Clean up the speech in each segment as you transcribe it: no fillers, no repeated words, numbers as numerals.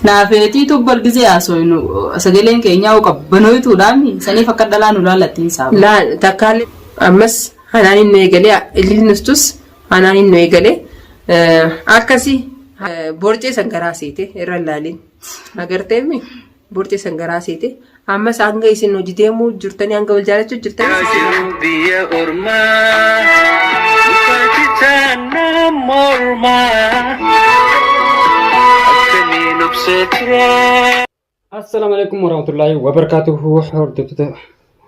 Naafeetiitu bar gizee haasofnu sagaleen keenyaa hoo qabbanoytuudhaami saniif akka dhalaa nu laalattiin saaba. Laa takkaalee ammas hanaan inni eegalee ililnustus hanaan inni eegalee akkasi borcee san garaa seete irra laalin agarteemi borcee san garaa seete ammas hanga isin hojii deemuu jirtanii hanga wal jaalachuu jirtanii Jiru biyya ormaa muka mormaa akkamiin obsee ture. Assalaamu alaikum warahmatullaahi wabarakaatuhu hordoftoota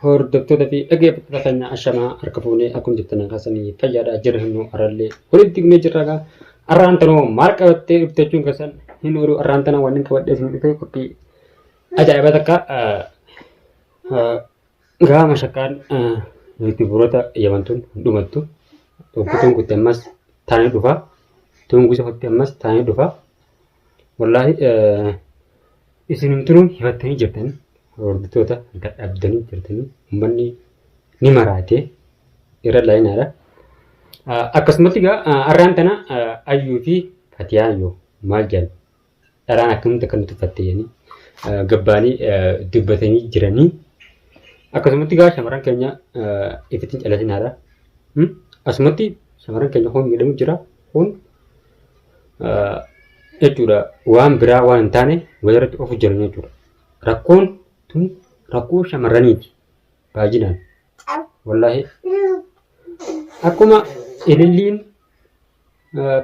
hordoftoota fi dhaggeeffattoota keenya ashamaa harka fuunee akkuma jirtan kaasanii fayyaadha jirra hin arallee walitti dhignee jirra gaa arraan tanoo maal qabattee dhufte jechuun keessan hin oolu arraan tana waan hin qabadhee isin dhufe qophii ajaa'iba takka gaa mashakkaan yuutuubaroota yamantuun hin dhumattu tokko kutti ammas taanee dhufa tungusa kutti ammas taanee dhufa wallaahi isin hundinuu hifattanii jirtan hordoftoota dadhabdanii jirtanii uummanni ni maraate irra laayinaadha. Akkasumatti egaa arraan tana ayyuu fi fatiyaan yoo maal jedhan dharaan akkamitti akka nu tuffatte jedhanii gabbaanii dubbatanii jiranii. Akkasumatti egaa shamarran keenya ifitti hin calasinaadha. Asumatti shamarran keenya kun miidhamu jira kun jechuudha waan biraa waan hin taane walirratti ofu jiran jechuudha. Rakkoon tun rakkoo shamarraniiti baay'inaan. Wallaahi akkuma ililliin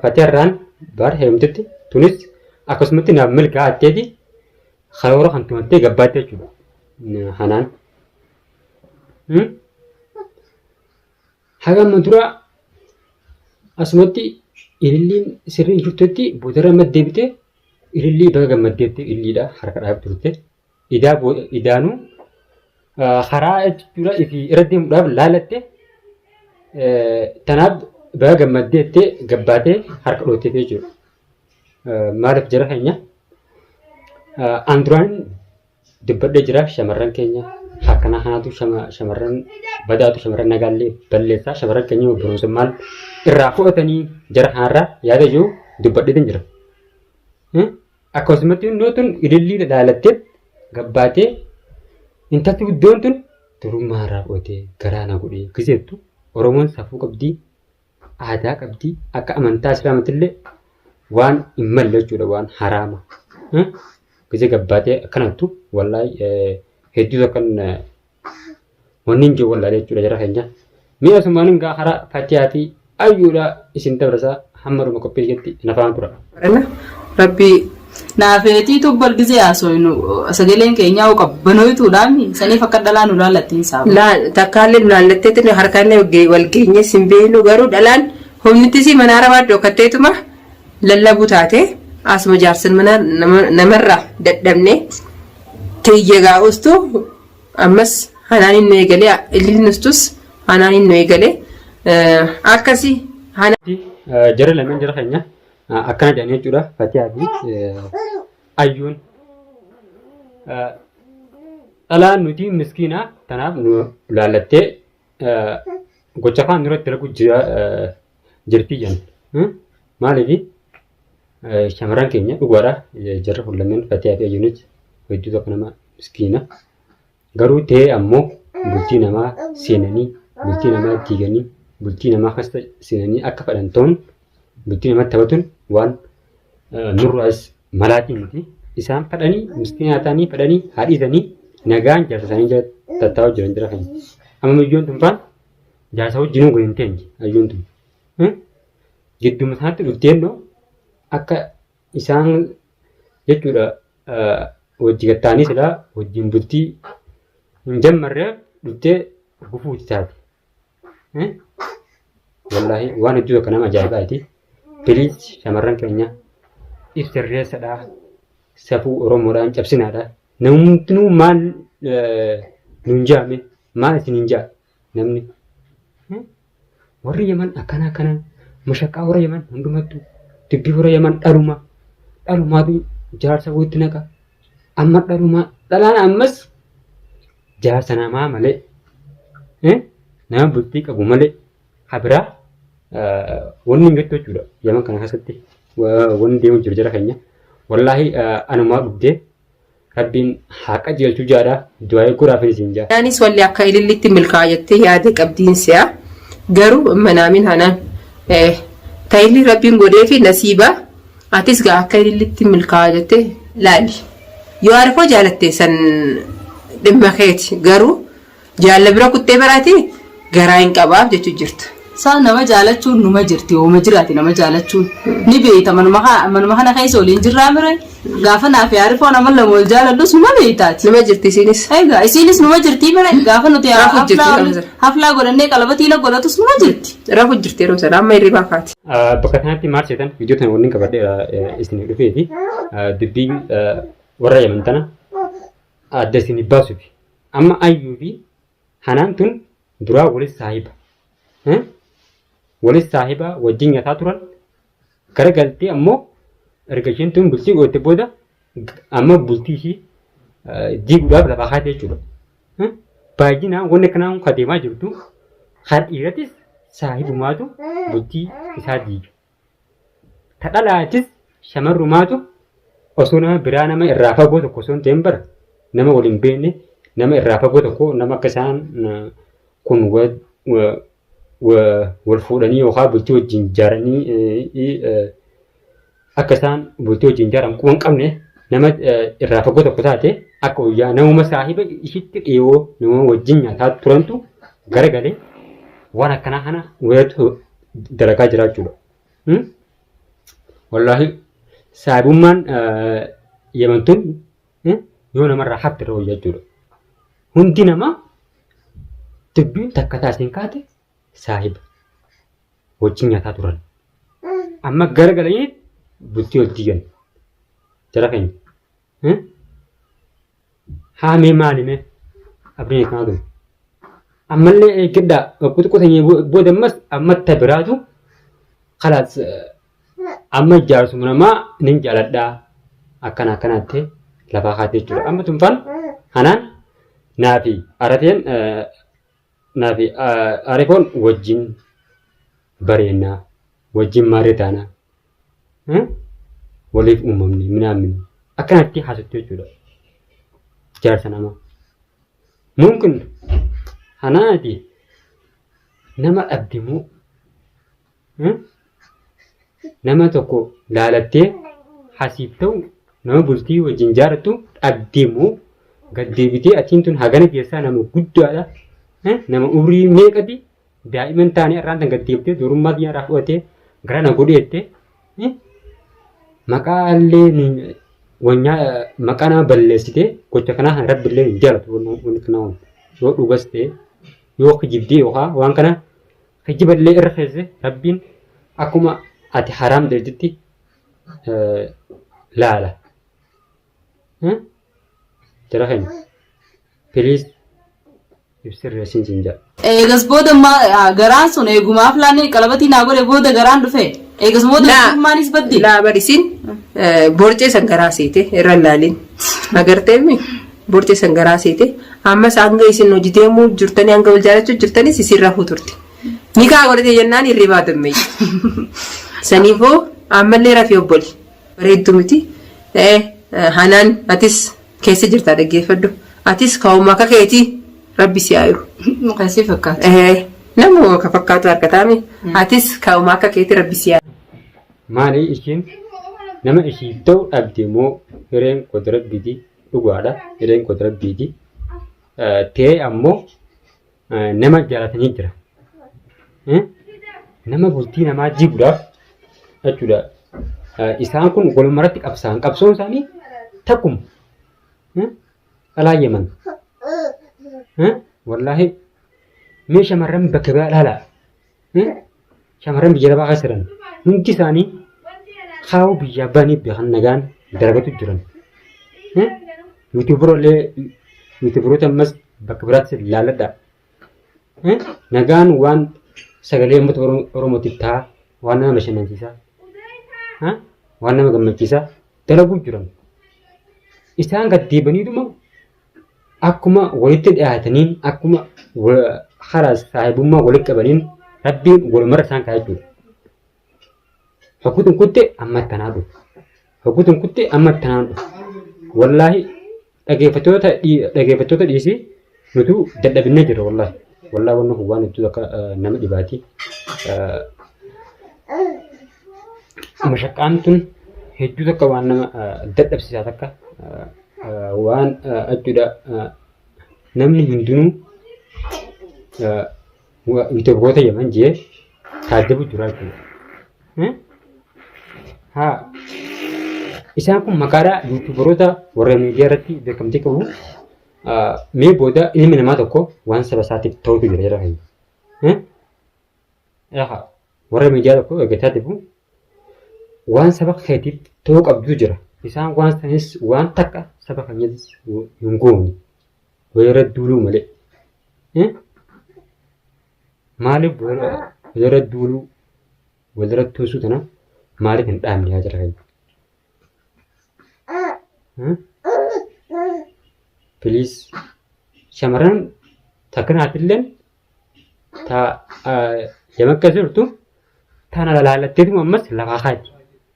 fateerraan bar heerumtetti tunis akkasumatti naaf milkaa'atteeti karoora kan tumattee gabbaatte jechuudha. Hanaan. Haga amma dura asumatti ililliin sirrii hin jirtutti boodarra amma deebite ilillii baga gammaddeetti ililliidha harka dhaab turte. Idaa idaanuu karaa jechuudha ifi irra deemuudhaaf laalatte tanaaf baga gammaddeettee gabbaatee harka dhooteef jechuudha. Maaliif jara keenya an duraan dubbadhee jira shamarran keenya akkana kanaatu shamarran badaatu shamarran nagaallee balleessaa shamarran keenya barumsa maal irraa fudhatanii jara kanarraa yaada jiru dubbadheetin jira. Akkasumatti innoo tun ilillii dhaalattee gabbaatee intalti guddoon tun durummaa irraa fudhatee garaa na godhee giseettu Oromoon safuu qabdii aadaa qabdii akka amantaa islaamatillee waan hin malle jechuudha waan haraama. Gisee gabbaatee akkanattu wallaahi hedduu takkan Wanni hin jiru wallaalee jechuudha jara keenya. Mi'a asumaan hin gaa karaa Fatiyaa fi Ayyuudha isin dabarsaa hamma dhuma qophii keessatti nafaan tura. Barana rabbii Naafeetiitu bar gizee haasofnu sagaleen keenyaa hoo qabbanoytuudhaami saniif akka dhalaa nu laalattiin saaba. Laa takkaallee nu laallatteetti harkaallee wal geenye sin beeknu garuu dhalaan humnittisii mana arabaa dhokatteetuma lallabuu taate asuma jaarsan mana namarraa dadhabne tiyya gaa'ustu Ammas hanaan nu eegalee ililnustus hanaan nu eegalee akkasi hana. Jara lameen jara keenya akkana jedhanii jechuudha Fatiyaa fi Ayyuun. Dhalaan nuti miskiina tanaaf nu laallattee gocha afaan nurratti dalagu jirti jenna. Maaliif shamarran keenya dhugaadha jarri kun lameen Fatiyaa fi Ayyuunis hedduu tokko nama miskiina. Garuu ta'ee ammoo bultii namaa seenanii bultii namaa diiganii bultii namaa keessa seenanii akka fedhan ta'uun bultii namatti taphatuun waan nurraas malaatii miti. Isaan fedhanii miskiinaa ta'anii fedhanii haa dhiisanii nagaan jaarsa isaanii jala tattaa'uu jiran jira keenya. Amma miyyoon tun faan jaarsa wajjinuu gadi hin teenye hayyuun tun. Gidduma isaatti dhufteennoo akka isaan jechuudha wajji gattaanii silaa wajjin bultii hin jammarreef dhuftee gufuuti taate. Wallaahi waan hedduu tokko nama ajaa'ibaati. Piliis shamarran keenya if sirreessadhaa safuu Oromoodhaan cabsinaadha. Namumtinuu maal nuun jaame maal isin hin jaa namni. Warri Yaman akkana akkana mashaqqaa warra Yaman hundumattu dubbii warra Yaman dhaluma dhalumaatu jaarsa walitti naqa amma dhalumaa dhalaan ammas jaarsa namaa malee nama bultii qabu malee habiraa wanni hin jettu jechuudha Yaman kana keessatti wanni deemu jiru jara keenya. Wallaahi anumaa dhugdee Rabbiin haa qajeelchu jaadha du'aa'ii godhaafin isin jaa. Anis walli akka ilillitti milkaa'a jettee yaada qabdiin si'a. Garuu manaamin hanaan ta'illi Rabbiin godhee fi nasiiba atis gaa akka ilillitti milkaa'a jettee laali. Yoo arifoo jaalatte san dhimma keeti garuu Jaalla bira kuttee baraati garaa hin qabaaf jechuu jirta. Saa nama jaalachuun numa jirti hooma jiraati nama jaalachuun ni beeyta manuma manuma kana keessa waliin jirraa mire gaafa naa fi Arifoo nama lama wal jaaladhus numa beeytaati. Numa jirti isiinis. Egaa isiinis numa jirtii mire gaafa nuti Rafu jirti haflaa yeroo sana. haflaa godhannee qalabatii na godhatus numa jirti. Rafu jirti yeroo sana amma hirribaa kaati. Bakka kanatti maal seetan viidiyoo tana waliin qabadhee isiniif dhufee fi dubbii warra Yaman tana adda isinif baasufi. Amma Ayyuu fi Hanaan tun duraa walis saahiba. Walis saahiba wajjin nyataa turan gara galtee ammoo erga isheen tun bultii godhatte booda amma bultii ishii diiguudhaaf lafaa kaate jechuudha. Baay'inaan wanni akkanaa kun kan deemaa jirtu kan dhiiratis saahibumaatu bultii isaa diiga. Ta dhalaatis shamarrumaatu osoo nama biraa nama irraa fagoo tokko osoo hin ta'in bara nama wal hin beekne nama irraa fagoo tokko nama akka isaan kun wal fuudhanii yookaan bultii wajjin ijaaranii akka isaan bultii wajjin ijaaran quba hin qabne nama irraa fagoo tokko taate akka guyyaa namuma saahiba ishitti dhiyoo nama wajjin nyaataa turantu garagalee waan akkanaa kana wayatu dalagaa jiraachuudha. Wallaahi saahibummaan Yemen tun yoo namarraa hafte irra wayya jechuudha. Hundi namaa dubbiin takka taasiin kaate saahiba wajjin nyaataa turan. Amma garagalanii bultii wal diigan. Jara keenya. Haa mee maali mee abdiin akkanaa tun. Ammallee eeggadhaa bakka xiqqoo teenyee booda ammas amma ta biraatu kalaas amma jaarsuma namaa nin jaaladhaa akkana akkanaatti lafaa kaatee jechuudha. Amma tunfaan anaan naa fi arateen naa fi arifoon wajjin bareennaa wajjin maarree taanaa waliif uumamne minaamini akkanatti haasoftu jechuudha. Jaarsa namaa. Mumkin hanaati nama dhabde moo nama tokko laalattee hasiif ta'u nama bultii wajjin jaarattu dhabde moo gad deebitee atiin tun hagana keessaa nama guddaadha nama umrii meeqati Daa'ima hin taane irraan tan gad deebitee durummaa biyya irraa fudhatee gara na godheette maqaa illee wanyaa maqaa nama balleessitee gocha kanaa kan rabbi illee hin jaalatu wanni kanaa kun yoo dhugas ta'e yoo kijibdee yookaan waan kana kijiba illee irra keesse rabbiin akkuma ati haraam dalagdetti laala. Jara keenya please ibsirreessin siin jedha. Eegas booda ma garaan sun eeguma aflaan qalabatii naa godhe booda garaan dhufe. Eegas booda Laa. mucummaanis badde. Laa barisin borcee san garaa seete irra laalin. Agarteemi borcee san garaa seete ammas hanga isin hojii deemuu jirtanii hanga wal jaalachuu jirtanis isin rafuu turte. Nikaa godhate jennaan hirribaa dammeeyye. Saniifuu ammallee rafii obboli. Bareeddu miti. Hanaan atis keessa jirtaa dhaggeeffadhu. Atis kaa'uma akka keetii rabbi si haa jiru. Kan si fakkaatu. Nama ka fakkaatu argataami. Atis kaa'uma akka keetii rabbi si haa Maali ishiin nama ishiif ta'u dhabde moo hireen qoda rabbiiti dhugaadha hireen qoda rabbiiti ta'ee ammoo nama jaalatanii jira. Nama bultii namaa jiiguudhaaf jechuudha. Isaan kun walumarratti qabsaan qabsoon isaanii takkuma. Dhalaa Yemen. Wallaahi mee shamarran bakka biraa ilaalaa. Shamarran biyya lafaa keessa jiran hundi isaanii kaa'uu biyyaa ba'anii beekan nagaan darabatu jiran. Yuutuubaroolee yuutuubaroota ammas bakka biraatti ilaaladhaa. Nagaan waan sagalee uummata Oromootiif ta'a waan nama bashannansiisaa waan nama gammachiisaa dalaguu jiran. Isaan gad deebaniituma akkuma walitti dhiyaataniin akkuma karaa saahibummaa walitti qabaniin rabbiin walumarra isaan kaa'e jechuudha. Hokkutun kutte amma tanaa dhufu. Hogguu tun kutte amma tanaan dhufu. Wallaahi dhageeffattoota dhageeffattoota dhiisii nutu dadhabinnee jirra wallaahi. Wallaahi wanni kun waan hedduu akka nama dhibaati. Mashaqqaan tun hedduu takka waan nama dadhabsiisaa takka waan jechuudha namni hundinuu Itoophiyoota Yaman jee taajjabu jira jechuudha. Haa isaan kun maqaadhaa yuutuubaroota warra miidiyaa irratti beekamtii qabu. Mee booda ilmi namaa tokko waan saba isaatiif ta'utu jira jira keenya. Haa warra miidiyaa tokko eeggataa jiru waan saba keetiif ta'uu qabdutu jira. Isaan waan sanis waan takka saba keenyattis hin goone. Walirra duuluu malee. Maaliif walirra duuluu walirra tuusuu tana maaliif hin dhaabne yaa jara keenya? Please shamarran takkanaatilleen ta yamakka jirtu tana laallatteetuma ammas lafaa kaati.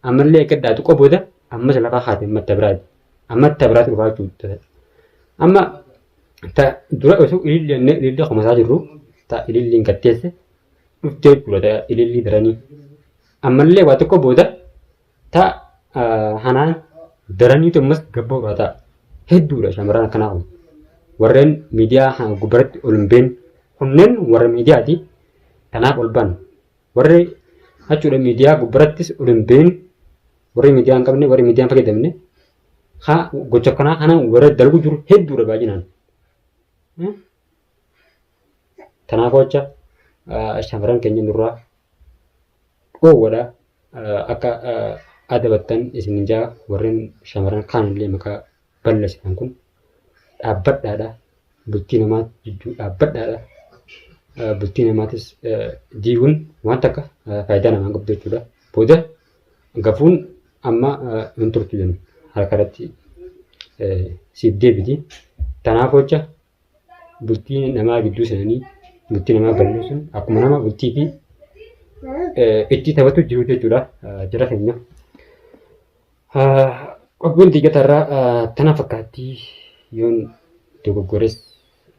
Ammallee eeggadhaa xiqqoo booda ammas lafaa kaati amma itti biraati. Amma itti biraati dhufaa jechuudha. Amma ta dura osoo ililli jennee ililli kumasaa jirru ta ililliin gatteesse dhuftee jechuudha ta ilillii daranii. Ammallee waa xiqqoo booda ta hanaan daraniitu ammas gabboodha ta'a. Hedduudha shamarran akkanaa kun. Warreen miidiyaa kana gubbaratti ol hin beekne kunneen warra miidiyaati. Kanaaf ol ban. Warri jechuudha miidiyaa gubbarattis ol hin beekne warri miidiyaa hin qabne warri miidiyaa hin fayyadamne haa gocha akkanaa kana warra dalagu jiru hedduudha baay'inaan. Kanaaf jecha shamarran keenya nurraa dhoowwadha akka adabattan isin jaa warreen shamarran kaanillee maqaa balleessitan kun dhaabbadhaadha. Bultii namaa jidduu dhaabbadhaadha. Bultii namaatis diiguun waan takka faayidaa namaa hin qabdu jechuudha. Booda gafuun amma hin turtu jennu harka irratti siif deebiti. Kanaaf jecha bultii namaa gidduu seenanii bultii namaa balleessuun akkuma nama bultii fi itti taphatu jiru jechuudha jara keenya. Qophiin xiqqatarraa tana fakkaatti yoon dogoggores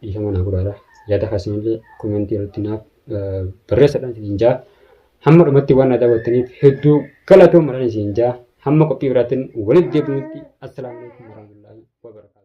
dhiifama naa godhaadha. Yaada keessanillee komentii irratti naaf barreessadhaan isin jaa. Hamma dhumatti waan na daawwattaniif hedduu galatoomaa isin jaa. Hamma qophii biraatiin walitti deebinutti assalaamu alaikum warahmatullahi wabarakatuh.